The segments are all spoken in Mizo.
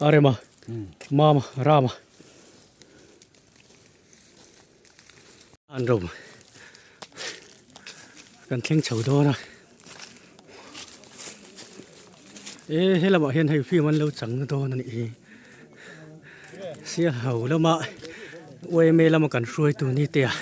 Arema Mama Rama an ro kan thleng chho dawn a e he lamah hian hei film an lo chang dawn a nih hi sial ho lama yma lama kan hruaitu ni te a.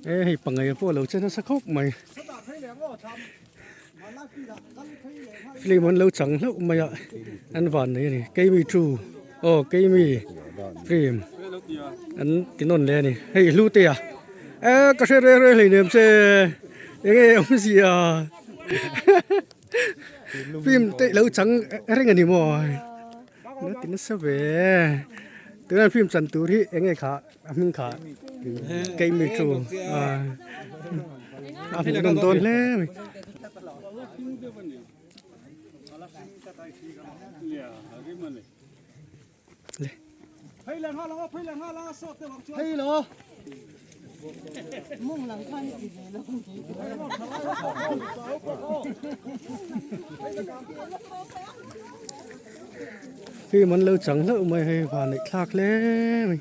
E hei pangai pawh a lo che nasa khawp mai film an lo chang hlauh mai a an van nei a ni keimi thu aw keimi film an ti nawn leh a ni hei hlu te a e ka hre reng reng hleinem che enge awmzia. Film te lo chang reng a ni maw na ti nasa ve tunah film chan tur hi eng nge kha a hming kha keimi chu a hmuh nawm dawn hle mai. Film an lo chang hlauh mai hei van neih thlak hle mai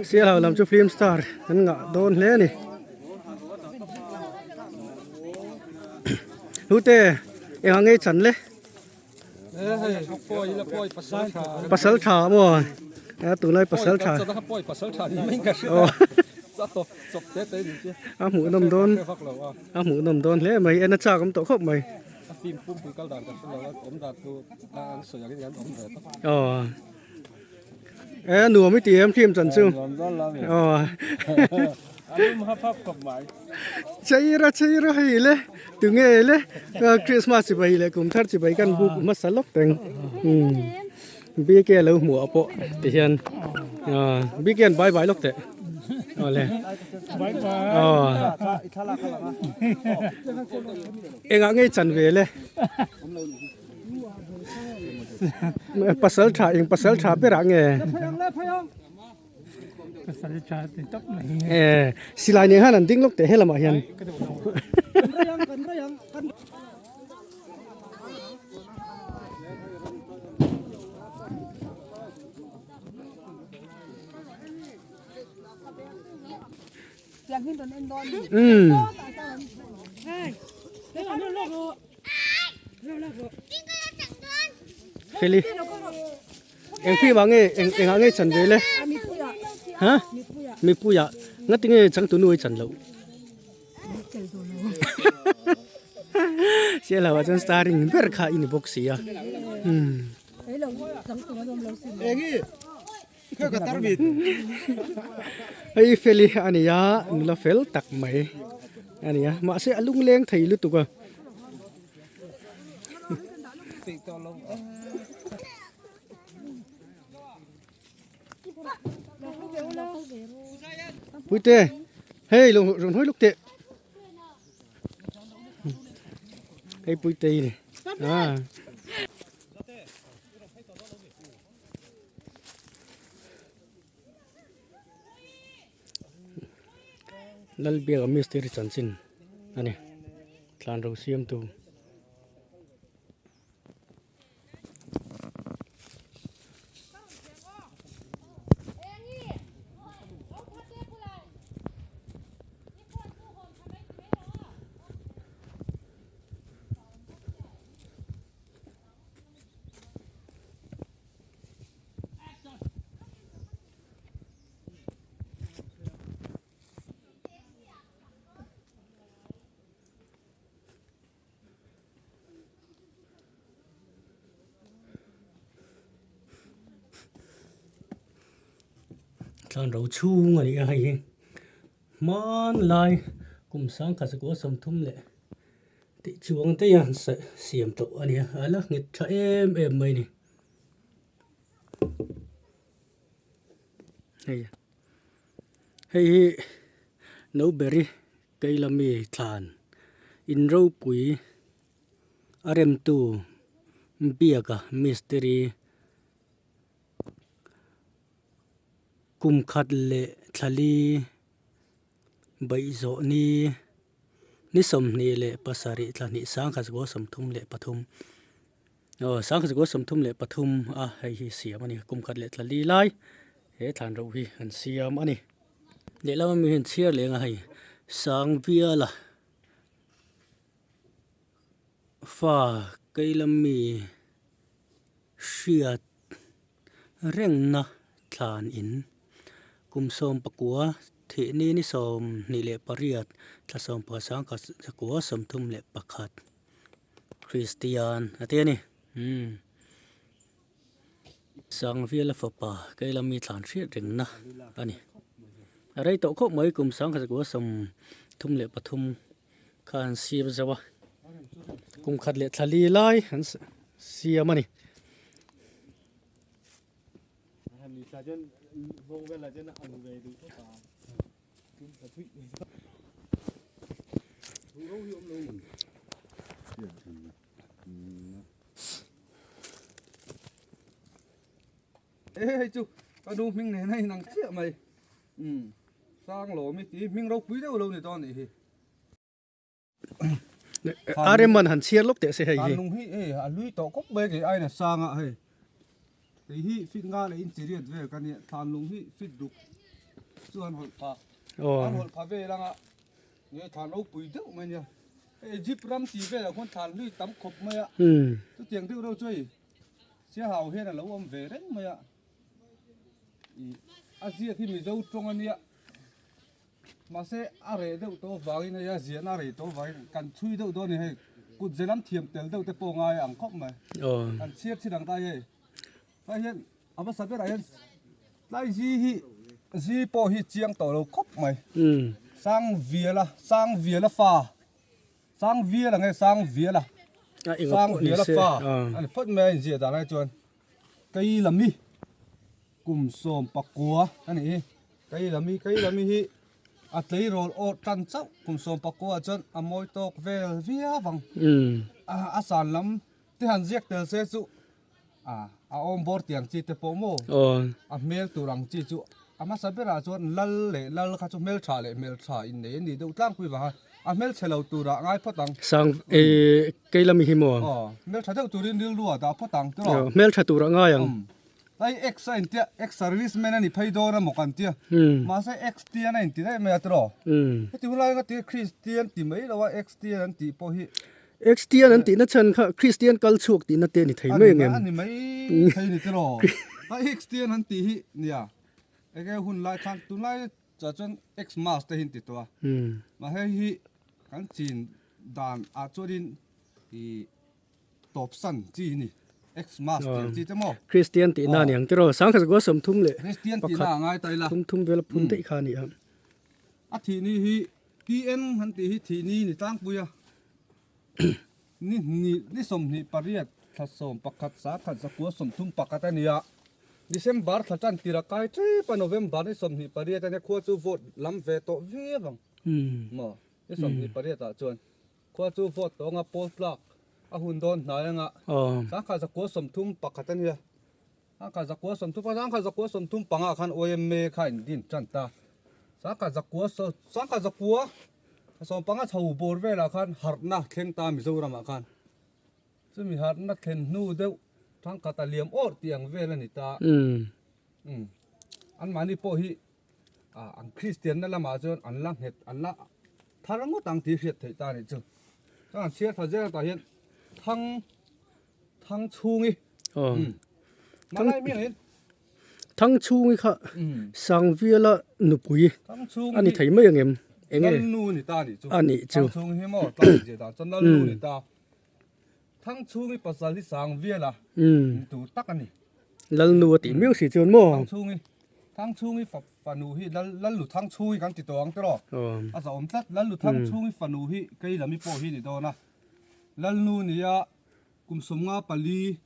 Sialhau lam chu film star an ngah dawn hle a ni Hlute engah nge chan le. Pasal tha maw a tunlai pasal tha a hmuh nawm dawn a hmuh nawm dawn hle mai en a chak awm tawh khawp mai aw e nuam i ti em film chan chu aw Cheira cheira hei le tunge le Christmas chibai leh kum thar chibai kan buk hmasa lawk teng umm BK lo hmuh ah pawh ti hian ah BK an bye bye lawk teh awle aw engah nge chan ve le pasal tha eng pasal tha berah nge. Eh, silai nen khan an ding lawk teh he lamah hian. Um. Feli. Eng film ah nge eng engah nge chan ve le ha mipuia ngati nge changtu nu ai chan loh sia lo ah chuan starring ber kha i ni bawk si a umm hei feli a ni a nula fel tak mai a ni a mahse a lungleng thei lutuk a. Puite hei lo rawn hawi luk teh hei puite hi ni ah Lalbiaka mistiri chanchin a ni tlan ro siamtu. Tlan ro chhung a ni a hei hi hmanlai kum sangkhat sakua sawmthum leh tih chuang te hian siam tawh a ni a a la nghet tha em em mai a ni hei hei hi no beri Keilami thlan in ropui a remtu biaka mistiri. Kum khat leh thlali baihzawh ni ni 27 thla hnih 1933 aw 1933 a hei hi siam a ni kum khat leh thlali lai he thlan ro hi an siam a ni lehlam ami hian chhiar leng a hei Sangviala fa keilam mi hriat rengna thlan in kum 19 thih ni ni 28 thla 11 Kristian a ti a ni umm Sangviala fapa keila mi thlan hriat rengna a ni a rei tawh khawp mai kum 1933 kha an siam zauh a kum khat leh thla li lai an siam a ni. Hei chu ka nu hming nen a inang chiah mai. Umm sang lawm i ti hming ropui deuh lo ni dawn nih hi. RM man han chhiar lawk teh se hei hi. Tlanlung hi hei a hlui tawh khawp mai kei aina sang a hei. Kei hi fit nga leh in chiriat vel ka nia tlanlung hi fit duk chu an hawlh pha. An hawlh pha vel anga nge thlan ropui deuh mai nia. Hei Egypt ram tih velah khuan thlan hlui tam khawp mai a. Chutiang deuh reuh chu hei Siahau hian a lo awm ve reng mai a. A ziak hi Mizo tawng a nia mahse a reh deuh tawh avangin hei a ziahna a reh tawh avangin kan chhui deuh dawn a ni hei kut ze lam thiam tel deuh te pawh ngai ang khawp mai kan chhiar chin ang ta hei tlai hian a hmasa berah hian tlai zi hi zi pawh hi chiang tawh lo khawp mai Sangviala Sangviala fa Sangviala nge Sangviala Sangviala fa a ni phawt mai a inziah dan lai chuan. Keilami kum 19 a nih hi Keilami Keilami hi a tleirawl awrh tan chauh kum 19 ah chuan a mawi tawk vel viau ang a san lam te han ziak tel se chu a awm bawr tiang chi te pawh maw a hmel tur ang chi chu a hmasa berah chuan lal leh lal kha chu hmeltha leh hmeltha innei an nih deuh tlangpui vang a a hmelchhe lo turah ngai phawt ang. Sang Keilami hi maw? Aw, hmeltha deuh turin rilru a dah phawt ang tiraw? Aw, hmeltha turah ngai ang. Umm, hei X a intia, X serviceman a ni phei dawn a maw kan tia, mahse X tian a inti daih mai a tiraw? Heti hun lai anga tia Christian ti mai lo a X tian an tih pawh hi. X tian an tihna chhan kha Christian kal chhuak tihna te a ni thei mai ang em? A ni mai thei ni tiraw? Hei X tian an tih hi nia, enge hun lai khan tunlai Chuah chuan Xmas te hi an ti tawh a, mah hei hi kan chin dan ah chuanin ih tawpsan chi hi ni, Xmas tih ang chi te maw? Kristian tihna a ni ang tiraw, 1930 leh Kristian tihna a ngai ta ila. Thum thum vel a phun daih kha a ni a. A thihni hi TN han tih hi thihni ni tlangpui a, ni hnih ni 28 thla 11 1931 a ni a. December thla tan tir a kai tep a, November ni 28 a nia khua chu vote lam ve tawh viau ang maw ni 28 ah chuan khua chu vote tawh anga pawl tlak a hun dawn hnai anga 1931 a nia 1935 ah khan YMA kha in din tan ta 1995 chho bawr velah khan harhna thleng ta Mizoram ah khan. Chumi harhna thlen hnu deuh thangkhat a liam awrh tih ang vel a ni ta. Umm. Anmahni pawh hi an Kristianna lamah chuan an la nghet, an la thar ngawt ang tih hriat theih ta a nih chu. Chuan an chhiar thla zel atah hian thang thang chhungi. Umm. Hmanlai mi ang hian. Thang chhungi kha Sangviala nupui a ni thei mai ang em? Enge? Lalnu a ni ta a nih chu. A nih chu. Thang chhungi hi maw tlang zia dan chuan lalnu a ni ta. Thangchhungi pasal hi Sangviala ni tur tak a ni. Lalnu a tih miau si chuan maw? Thangchhungi Thangchhungi fanu hi Lallu Thangchhungi kan ti tawh ang tiraw? A zahawm tlat. Lallu Thangchhungi fanu hi Keilami pawh hi ni dawn a. Lalnu nia kum 54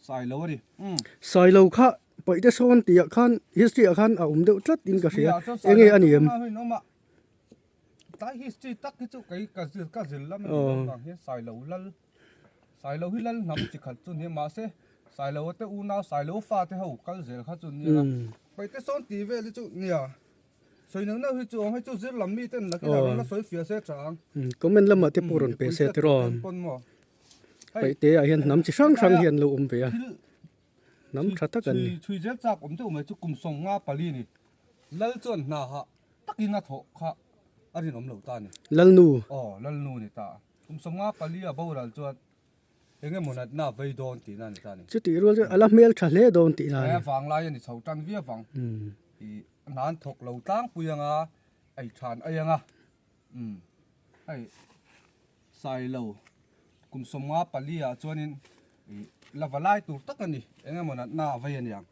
Sailo a ni. Sailo kha Paihte sawn tih ah khan history ah khan a awm deuh tlat in ka hria. Enge a ni em? Tlai history tak hi chu kei ka zir ka zir lam a nih loh vang hian Sailo lal Sailo hi lal hnam chi khat chu nia mahse Sailo te unau Sailo fa te ho kal zel kha chu nia. Paihte sawn tih vel hi chu nia sawi neuh neuh hi chu awm hei chu zir lam mi ten lakin a rawn la sawi fiah se tha ang. Comment lamah te pawh rawn pe se tiraw. Paihte ah hian hnam chi hrang hrang hi an lo awm ve a. Hnam tha tak an ni. Chhui zel chak awm deuh mai chu kum 54 a ni. Lal chuan hna hah takin a thawh kha a rinawm lo ta a ni. Lalnu. Aw, Lalnu ni ta. Kum 54 a boral chuan eng emaw natna a vei dawn tihna a ni ta a ni. Chutih rual chuan a la hmel tha hle dawn tihna a ni. He vanglai a ni chho tan viau vang. Ih, hna an thawk lo tlangpui anga ei than ai anga. Umm, hei Sailo kum 54 ah chuanin ih la va lai tur tak a ni. Eng emaw natna a vei a niang.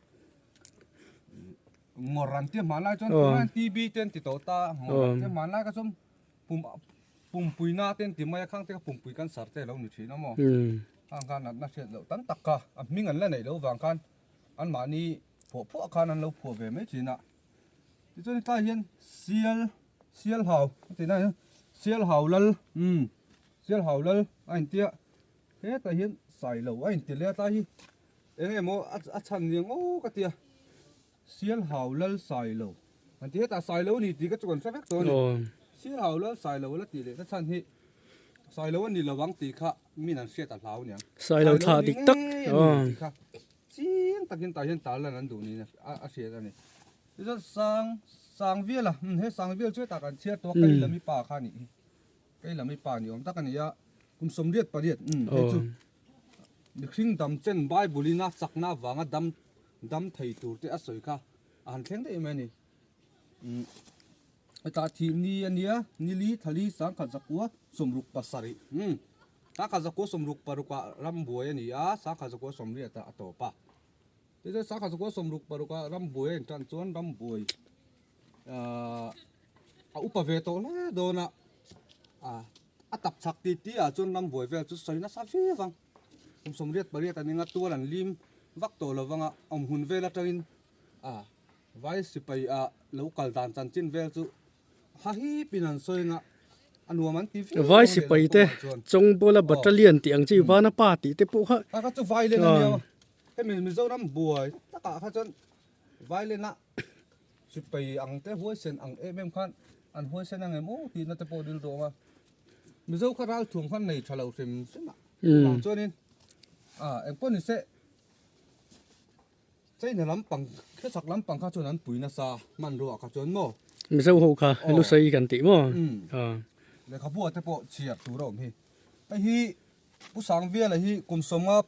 Ngawr an tia hmanlai chuan tunah TB te an ti tawh ta ngawr an tia hmanlai kha chuan pum pumpui na te an ti mai a khang te kha pumpui cancer te a lo ni thin a maw khang khan natna hriat loh tam tak kha a hming an la neih loh vang khan anmahni phuah phuah khan an lo phuah ve mai thin a tichuan hetlai hian sial sial hau a tih na hian sial hau lal umm sial hau lal a intia hetah hian sailo a inti leh a tlai hi. Eng emaw a chhan niang aw ka tia. Sialhau lal Sailo an ti hetah Sailo a ni tih ka chu kan hre vek tawh a ni. Sialhau lal Sailo la tih leh na chhan hi Sailo a ni lo ang tih kha min an hriat a hlau niang. Sailo thla dik tak a ni tih kha chiang takin tah hian tarlan an duh niin a hriat a ni. Tichuan Sang Sangviala he Sangvial chu hetah kan chhiar tawh a Kei lami pa kha a nih hi. Kei lami pa ni awm tak a ni a kum 88 hei chu. Mihring dam chen Bible in a chakna avanga dam dam thei tur te a sawi kha a han thleng daih mai a ni. Umm hetah thih ni a nia nili thali 1967 umm 1966 ah ram buai a ni a 1988 ah a tawp a. Tichuan 1966 ah ram buai a intan chuan ram buai ahh a upa ve tawh hle dawn a ah. A tak chak ti ti ah chuan ram buai vel chu sawi nasa viau ang. Kum 88 an inga tual an lim vak tawh lo vang a, awm hun vel atangin a vai sipai ah lo kal dan chanchin vel chu ha hip in an sawi anga a nuam an ti viau Vai sipai te Chawngbola Battalion tih ang chi Vana pa tih te pawh kha. Kha kha chu vai len a nia hemi Mizoram buai takah kha chuan vai len a Sipai ang te huaisen ang em em khan an huaisen ang em aw tihna te pawh dil duh ang a. Mizo kha ralthuam khan nei tha lo hrim hrim a. Chuvang chuanin ah engpawh ni se China lampang khawchhak lampang kha chuan an pui nasa hmanrua kha chuan maw. Mizo ho kha lusei kan tih maw. Lehkhabu ah te pawh chhiar tur a awm hi. Hei hi Pu Sangviala hi kum 50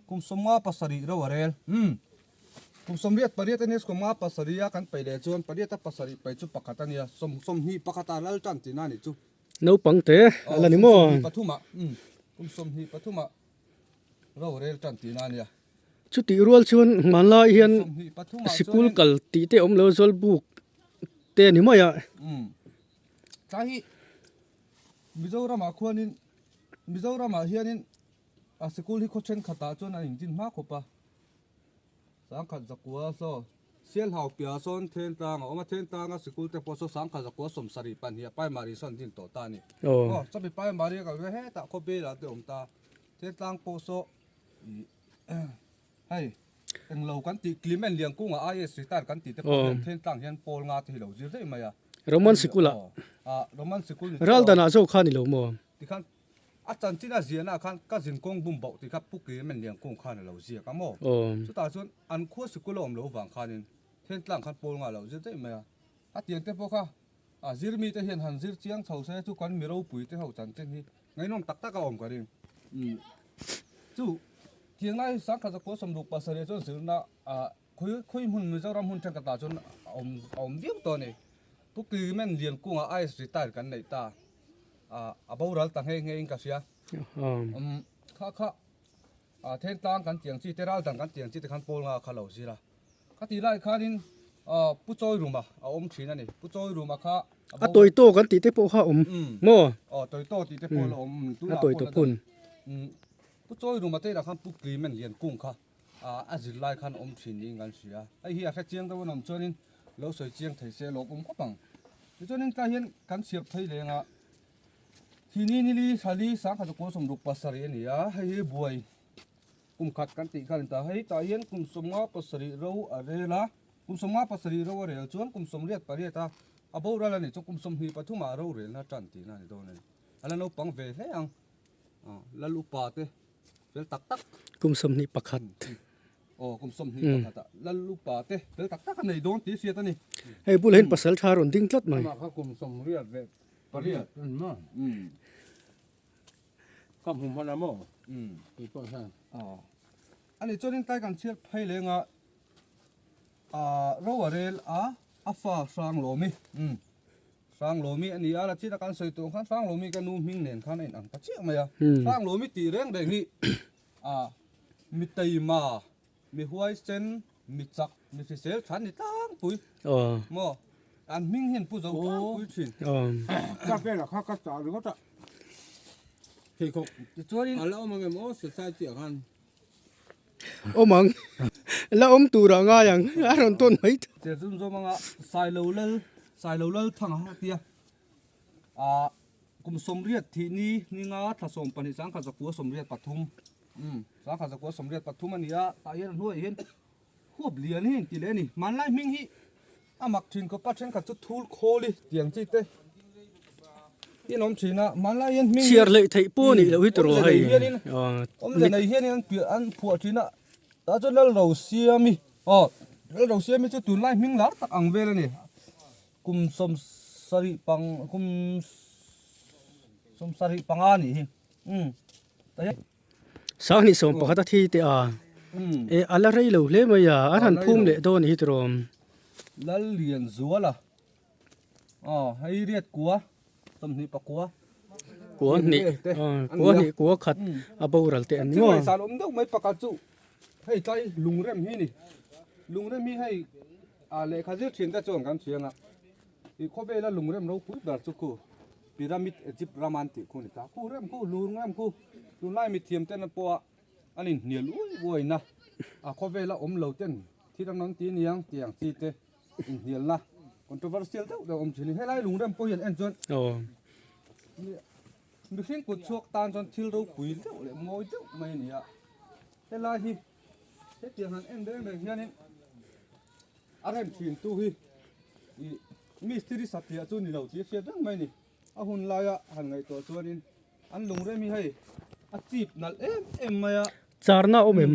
Kum 57 ro a rel. Umm. Kum 88 a nia, 57 a kan paih leh chuan pariat a pasarih paih chu pakhat a nia, sawm 21 a lal tan tihna a nih chu. Naupang te a la ni maw? Kum 23 ah, umm, kum 23 ah ro a rel tan tihna a nia. Chutih rual chuan hmanlai hian sikul kal tih te awm lo zawlbuk te a ni mai a. Umm. Tlai hi Mizoramah khuanin Mizoramah hianin A sikul hi khaw thenkhatah chuan an indin hma khawp a, 1009 saw Sialhau piah sawn Thentlang a awm a, Thentlanga sikul te pawh saw 1972 ah Primary saw an din tawh ta a ni. Aw, chumi Primary a kal ve hetah khawbelah te awm ta, Thentlang pawh saw ih hei englo kan tih Clement Liangkunga IAS retire kan tih te pawh hian Thentlang hian pawl nga te hi lo zir daih mai a. Roman sikul ah. Aw, Roman sikul ni Ral danah zawk kha a ni lo maw? Tikhan A chanchin a ziahna ah khan ka zin kawng bum bauh tih kha Pu Kirimen Liangkung khan a lo ziak a maw? Chutah chuan an khua sikul a awm loh vang khanin Thentlang khan pawl nghah loh zir daih mai a. A tiang te pawh kha a zir mite hian han zir chiang chho se chu kan mi ropui te ho chanchin hi ngaihnawm tak tak a awm ka ring. Chu tiang lai 1967 chuan zirna ah khawi khawi hmun Mizoram hmun thenkhatah chuan a awm a awm viau tawh a ni. Pu Kirimen Liangkunga IS retire kan neih ta. A boral ta nghe nghe in ka hria. Kha kha Thentlang kan tiang chi te ral dan kan tiang chi te khan pawl nga kha lo zir a. Kha ti lai khanin Pu Chawi Ruma a awm thin a ni. Pu Chawi Ruma kha a tawi tawk an tih te pawh kha awm maw? Aw tawi tawk tih te pawh la awm. A tawi tawp hun. Pu Chawi Ruma te inah khan Pu Clement Liankung kha a zir lai khan awm thin niin kan hria. Hei hi a hre chiang deuh an awm chuanin lo sawi chiang thei se lawm awm khawp ang. Tichuanin tlai hian kan chhiar phei leng a, Thini nili thali 1967 a ni a, hei hi buai Kum khat kan tih kha a ni ta. Hei tah hian kum 57 ro a rel a, kum 57 ro a rel chuan kum 88 a a boral a ni chu kum 23 ah ro relna tan tihna a ni dawn a ni. A la naupang ve hle ang. Lal upa te fel tak tak. Kum 21. Aw kum 21 ah lal upa te fel tak tak a nei dawn tih hriat a ni. Hei bulah hian pasal tha rawn ding tlat mai. Amah kha kum 88 a ni maw? Ka hmu hman a maw? Kei pawh hian. Aw. Ani chuanin tlai kan chhiar phei leng a, ah ro a rel a, a fa Hranglawmi, umm Hranglawmi a ni a, la china kan sawi tur khan Hranglawmi ka nu hming nen khan a inang ta chiah mai a. Hranglawmi tih reng reng hi ah mi teima, mi huaisen, mi chak, mi hrisel than ni tlangpui maw? An hming hian pu zo tlangpui thin. Ka velah kha ka chah ringawt a, pheikhawk tichuanin a la awm ang em aw society ah khan. Awm ang, la awm tur ah ngai ang, a rawn tawn mai tho. Cherchun zawm anga Sailo Lal, Sailo Lal Thanga a tia, ah kum 80 thih ni ni nga thla 12 1983 umm 1983 a ni a, tah hian a hnuaiah hian huap lian hi inti leh a ni. Hmanlai hming hi a mak thin khawp a, thenkhat chu thul khawl i tiang chi te in awm thin a, hmanlai hian hming hi Chhiar hleih theih pawh a nih loh hi tawrh awmze hei. nei hianin awmze nei hianin an piah an phuah thin a, tah chuan Lalrosiami aw Lalrosiami chu tunlai hming lar tak ang vel a ni. Kum 70 pang kum 75 a nih hi umm tah hian. 21,000 a thi teh a, e a la rei lo hle mai a, an han phum leh dawn a ni hi tiraw. Lallianzuala aw hei riat kua 29. Kua hnih kua hnih kua khat a boral teh a ni maw. Thil ngaihsan awm deuh mai pakhat chu hei tlai lungrem hi a ni, lungrem hi hei lehkha zir thin te chuan kan hria ang a, ih khawvela lungrem ropui ber chu khu. Pyramid Egypt ram an tih khu ni ta. Khu rem khu, lung rem khu, tunlai mithiam ten pawha an inhnial uai uai na, a khawvela awm lo ten thil an rawn ti niang tih ang chi te inhnial na controversial deuh deuh awm thin a ni. Helai lung rem pawh hian en chuan mihring kut chhuak tan chuan thil ropui deuh leh mawi deuh mai a ni a. Helai hi hetiang han en reng reng hianin a rem thin tu hi ih Mistiri satliah chu ni lo tih a hriat reng mai a ni. A hun laia han ngaihtuah chuanin an lungrem hi hei a chip nalh em em mai a. Charna awm em?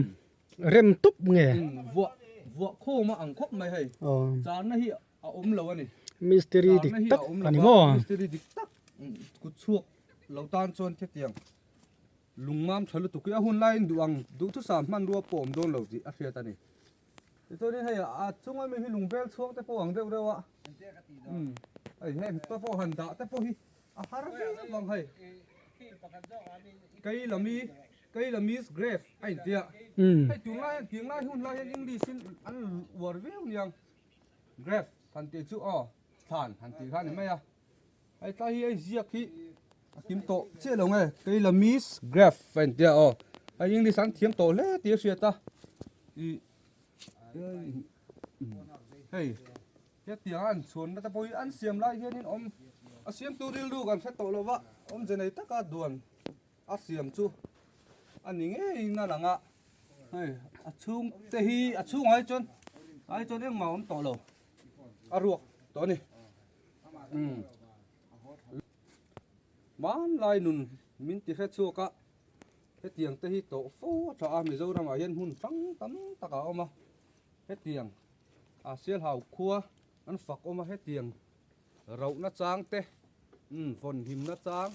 Rem tup nge? Vuah vuah khawm a ang khawp mai hei. Charna hi a awm lo a ni. Mistiri dik tak a ni maw? Mistiri dik tak kut chhuak lo tan chuan khetiang lungmam tha lutuk hi a hun laiin duh ang duhthusam hmanrua pawh awm dawn lo tih a hriat a ni. Tichuanin hei a chunga mi hi lung vel chhuang te pawh ang deuh reuh a, umm hei heng te pawh han dah te pawh hi a har viau vang hei Kailami Kailami's grave a intia hei tunlai hian tunlai hun lai hian English in an uar viau niang grave han tih chu aw thlan han tih kha a ni mai a. Hei tlai hi hei ziak hi a kim tawh chiah lo nge Kailami's grave a intia aw hei English an thiam tawh hle tih a hriat a ih hei hetiang a an chhuanna te pawh hi an siam lai hianin awm a siamtu rilru kan hre tawh lo va awmze nei taka duan a siam chu a ni ngeiin a lang a hei a chhung te hi a chhungah hi chuan ah hi chuan engmah a awm tawh lo a ruak tawh a ni. Hmanlai nun min ti hre chhuak a, hetiang te hi tawh fo a tha a, Mizoram ah hian hmun hrang tam tak a awm a, hetiang a Sialhau khua an fak awm a, hetiang rauh na chang te vawn him na chang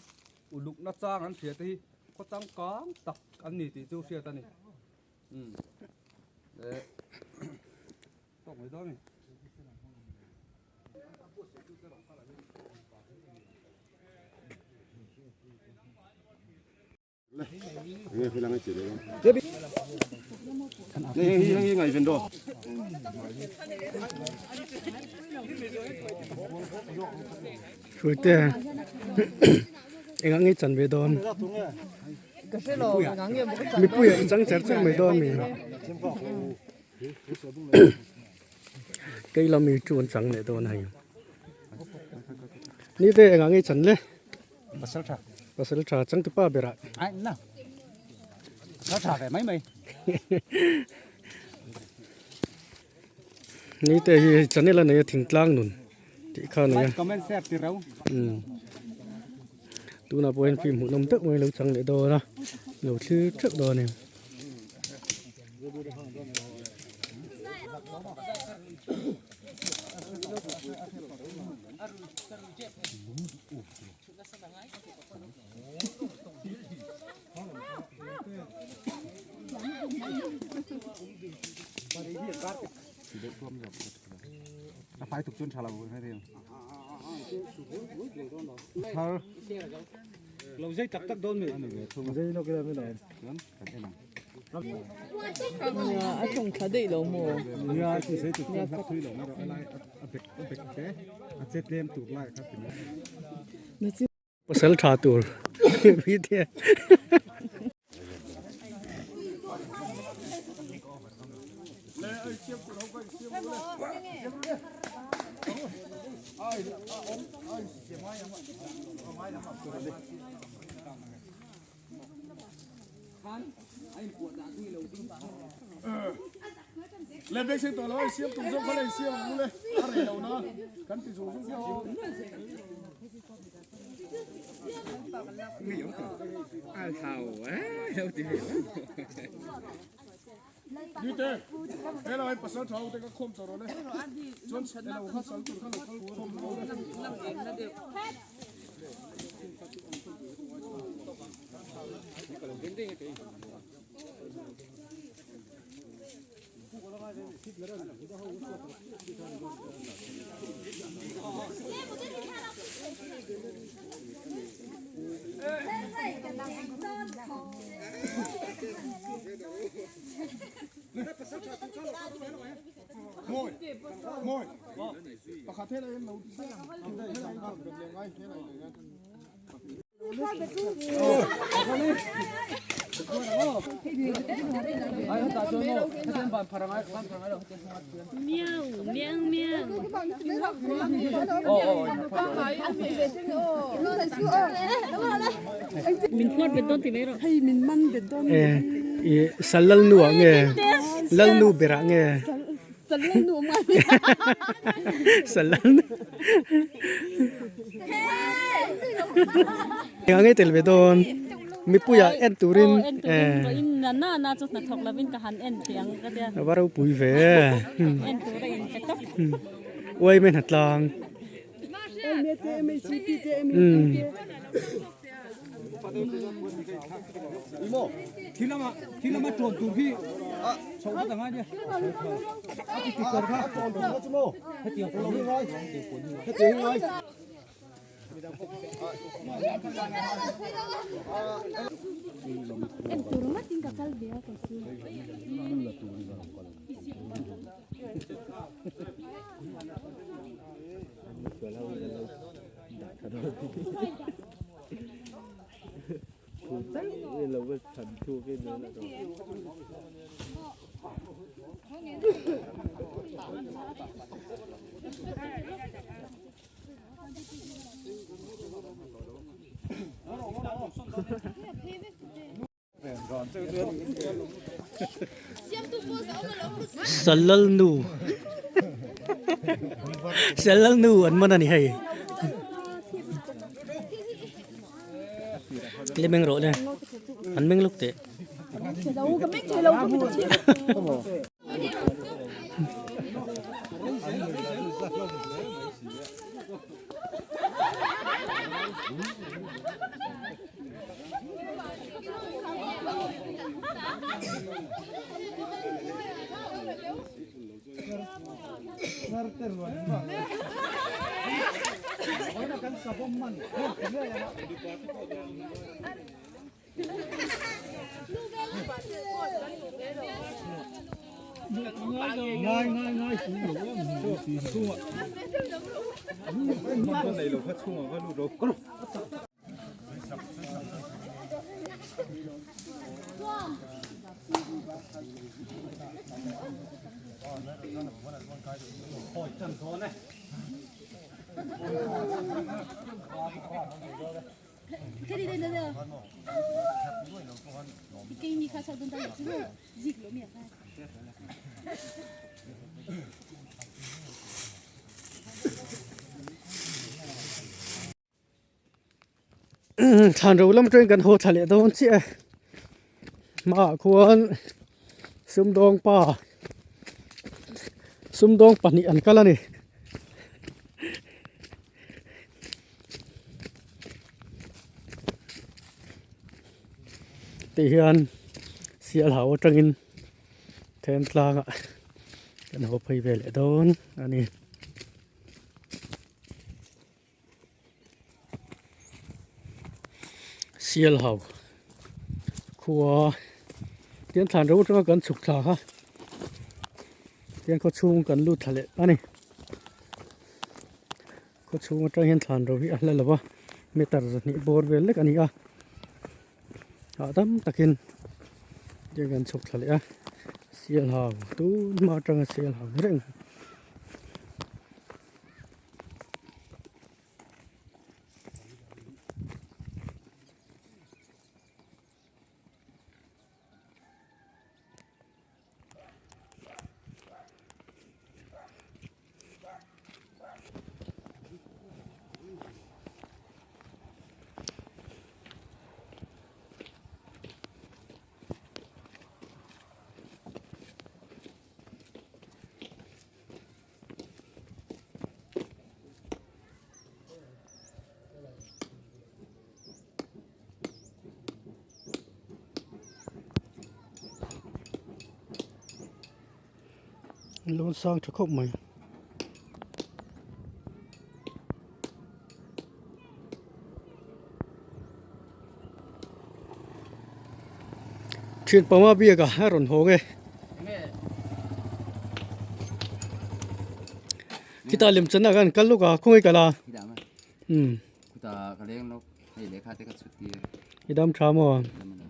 uluk na chang an hria te hi khaw changkang tak an ni tih chu hriat a ni. Tawk mai dawn a ni. Hruaite engah nge chan ve dawn mipuiah i chang cher cher mai dawn mi. Kei lam hi chu an chang leh dawn a hei. Ni te engah nge chan le? Pasal tha. Pasal tha changtupa berah. Ka tha ve mai mai. Ni te hi channel a nei a thingtlang nun tih kha a nei a. Like comment share ti reu. Tunah pawh hian film hmuhnawm deuh mai lo chang leh dawn a lo thlir theuh dawn a ni. A fai tuk chuan tha lo hei riang. Thar. Lo zei tak tak dawn mi. Zei lawk ila mi lo. Chuan kan en ang. A thawng thla daih lo maw? Nia chi sei tuk chuan hlak thui lo mai rawh a lai a bek a bek te a che tlem tur lai kha ti mai. Pasal tha tur video. Le bek seng tawh lo ai siam tum zawng kha le siam ang u le a rei lo na kan ti zung zung Nite helai pasal tha ho te ka khawm tawh rawh le chuan elo kha sal tur kha lo kal khawm rawh le. Sal lalnu ah nge lalnu ber ah nge sal lalnu engah nge tel ve dawn mipui ah en turin a va ropui ve uai mai hnatlang. Salalnu Salalnu an man a ni hei le meng rawh le an meng luk teh Thlan ro lam atangin kan haw thla leh dawn chiah e hmaah khuan sumdawng pa sumdawng pahnih an kal a ni. Tih hian sialhau atangin then tlangah kan haw phei ve leh dawn a ni. Sialhau khua tian thlan ro atanga kan chhuk thla kha tian khaw chhung kan lut thla leh a ni. Khaw chhung atang hian thlan ro hi a hla lo va meter zahnih bawr vel lek a ni a hahdam takin tiang kan chhuk thla leh a sialhau tun hma atanga sialhau ni reng. Lung sang tha khawp mai. Thian pama biak a a rawn hawng e. Khita lem chan ah khan kal lawk a khawngaih kal a. Khuta ka leng lawk hei lehkha te ka chhut tir. I dam tha maw? Dam a ni.